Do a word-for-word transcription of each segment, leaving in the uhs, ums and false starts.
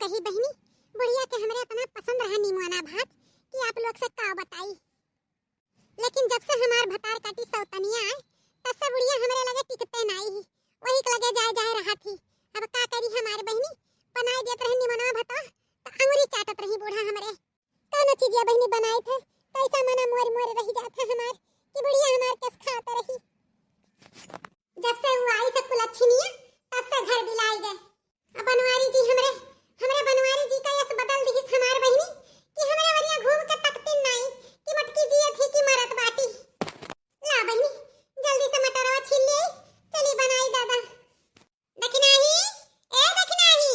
कही बहिनी, बुढ़िया के हमरे इतना पसंद रहा निमोना भात कि आप लोग से का बताई। लेकिन जब से हमार भतार काटी सौतनिया आए, तब से बुढ़िया हमरे लगे टिकते नाई ही, वही के लगे जाए जाए रहा थी। अब का करी हमार बहिनी, बनाए देत रही निमोना भातवा, त अंगुरी चाटत रही बूढ़ा हमरे। कौनो चीजिया बहिनी बनाई थे, तो ऐसा मना मोर मोर रही जात है हमार, कि बुढ़िया हमार कस खात रही। जब से वो आई से कुलच्छिनिया, तब से घर बिलाई गए। अब बनवारी जी हमरे, हमरे बनवारी जी का यस बदल दिहिस हमार बहिनी, कि हमरे वरिया घूम के तकतीन नाई, कि मटकी जियत ही कि मरत बाटी। ला बहिनी, जल्दी से मटरवा छील ले, चली बनाई दादा। दखिनाही, ए दखिनाही,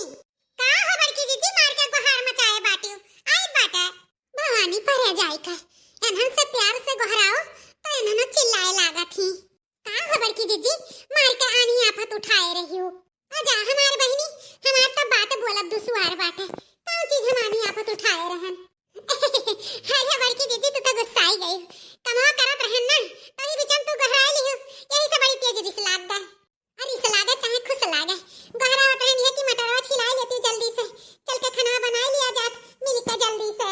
का हो बड़की जीजी मार के गोहार मचाए बाटियो? आई बाटे। भवानी परे जाई का, एन्हन से प्यार से गोहराओ, तो एन्हन चिल्लाए लागत ही। का हो बड़की जीजी, मार के आनी आफत उठाए रही हो? आजा हमार बहिनी, हमार तो बात बोलब दुसवार बाटे। कौन चीज हम आनी आफत उठाए रहन? अरे बड़की जीजी, तू तो गुस्साई गई। कमवा करत रहन ना, तो ही बिचम तू गोहराए लिहू, यही से बड़ी तेज रिस लाग गए। अरे, रिस लागे चाहे खुश लागे, गोहरावत रहन है कि मटरवा छिलाई लेती जल्दी से, चल के खाना बनाए लिया जात, मिल के जल्दी से।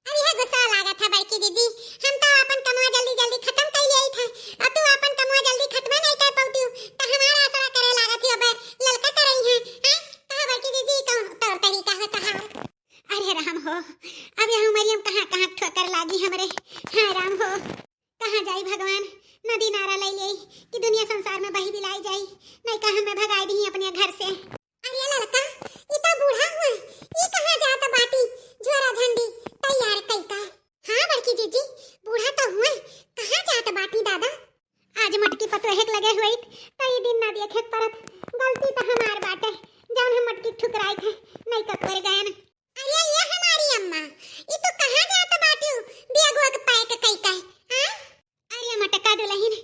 अब यह गुस्सा लागत है बड़की दीदी, हम तो अपन कमवा जल्दी जल्दी खत्म कर लिया था, और तू अपन कमवा जल्दी खत्म नहीं कर पाती, तो हमारा आसरा करे लागत ही, अब ललका करई है, हैं? कहा बड़की दीदी, कौन तौर तरीका है तहार? अरे राम हो, अब यह उमरिया में कहाँ कहाँ ठोकर लागी हमरे। हाँ राम हो, कहाँ जाई भगवान, नदी नारा लई लेई कि दुनिया संसार में बही बिलाई जाई, नहीं का हमें भगाई दी अपने घर से। अरे ललका, ई तो बूढ़ा हुआ, ई कहाँ जात बाटी, झोरा झंडी तैयार कई का? हाँ बड़की जीजी, बूढ़ा तो हुआ, कहाँ जात बाटी दादा? आज मटकी पतोहे के लगे हुई, तो ई दिन ना देखे के परत, गलती तो हमार बाटे, जौन हम मटकी ठुकराई थे, नहीं का कर गयन। अरे ये हमारी अम्मा, ई तू कहाँ जात बाटियो, बियगुआ के पैक कई का, हाँ? अरे मटका दुलहिन,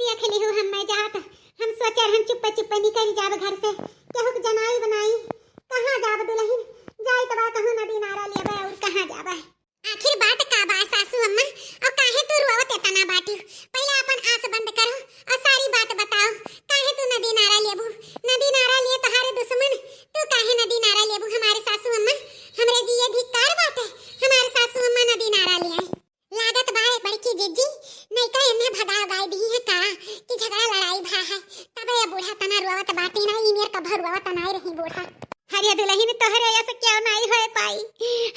देख लिहु हम्मे जात, हम सोचे रहन चुप्पे चुप्पे निकल जाब घर से, केहू के जनाई बनाई, कहाँ जाब दुलहिन, जाई तबा कहूँ नदी नारा लेबे और कहाँ जाबे। आखिर बात का बा सासू अम्मा, और काहे तू रोवत एतना बाटियो? पहले अपन आस बंद करो और सारी बात बताओ, काहे तू नदी नारा लेबू? नदी नारा लिए तोहारे दुश्मन, तू काहे नदी नारा लेबू हमारे सासू अम्मा? हमरे जिए धिक्कार बाटे, हमारे सासू अम्मा नदी नारा लिए। लागत बा ए बड़की जीजी, नैका एन्हे भगा उगाई दिही है का कि झगड़ा लड़ाई भा है, तबे ये बूढ़ा तना रोवत बाटी ना, ई मेर कभर रोवत नाई रही बूढ़ा। अरे दुलहिन, तोहरे यस क्यों नाई होए पाई,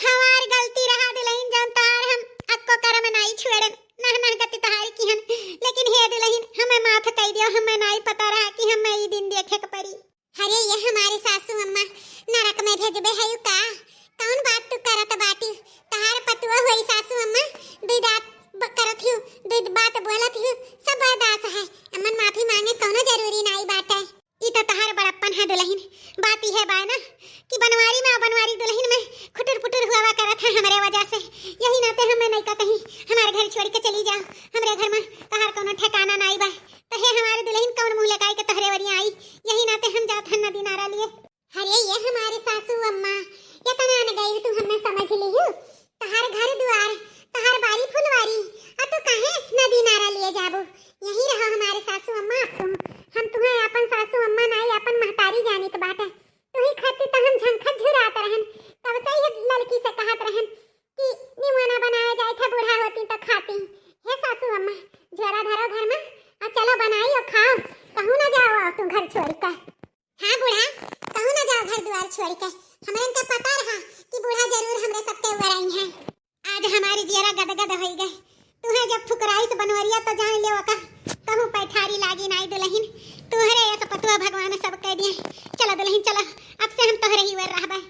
हमार गलती रहा दुलहिन, जौन तोहार हम अक्को करम नाई छुएड़न, नह नह गति तोहार किहन, लेकिन हे दुलहिन, हमें माफ कई दियो, हमें नाई पता रहा कि हमें ई दिन देखे के परी। अरे ये हमारे सासू अम्मा, नरक में भेजबे हयू का? कौन बात तू करत बाटी? तहार पतुआ होई सासू अम्मा, दुई दांत ब-, करत हियो, दुई बात बोलत हियो, सब बर्दाश्त है। अम्मन माफी मांगे कौनो जरूरी नाई बाटे। ई तो तहार बड़प्पन है दुलहिन। बात ई है बाय ना कि बनवारी में और बनवारी दुलहिन में खुटुर पुटुर हुआ करत है हमरे वजह से। यही नाते हमें नैका कहीं हमारे घर छोड़ के चली जाओ, हमरे घर में तहार कौनो ठिकाना नाई बा। तो हे हमारे दुलहिन, कौन मुंह लेकाई के तोहरे वरिया आई? यही नाते हम जात हन नदी नारा लिए। अरे ये हमारे सासू अम्मा, इतना न गई तू हमें समझ लिहू। तहार घर दुआर, तहार बारी फुलवारी, आ तू काहे नदी नारा लिए जाबू? यही रहो हमारे सासू अम्मा, अब तुम, हम तुम्हें अपन सासू अम्मा नाई, अपन महतारी जानित बाटे। तुही खातिर तो हम झंखत झुरात रहन, तब से ही लड़की से कहत रहन कि निमोना बनावे जाए था, बूढ़ा होती तो खाती। हे सासू अम्मा, झोरा धरो घर में, और चलो बनाई और खाओ, कहूँ ना जाओ, आओ तू घर छोड़ के। हाँ बूढ़ा, कहूँ ना जाओ घर दुआर छोड़ के, हमरन का पता रहा कि बूढ़ा जरूर हमरे सबके ऊपर आई हैं। आज हमारी जियरा गदगद होई गए। तुहे जब ठुकराई से बनवरिया तो जान लेवा का, कहूँ पैठारी लागी नाई दुलहिन, तुहरे यस पतुआ भगवान सब कह दिए। चलो दुलहिन चलो, अब से हम तोहरे ही वर रहबे।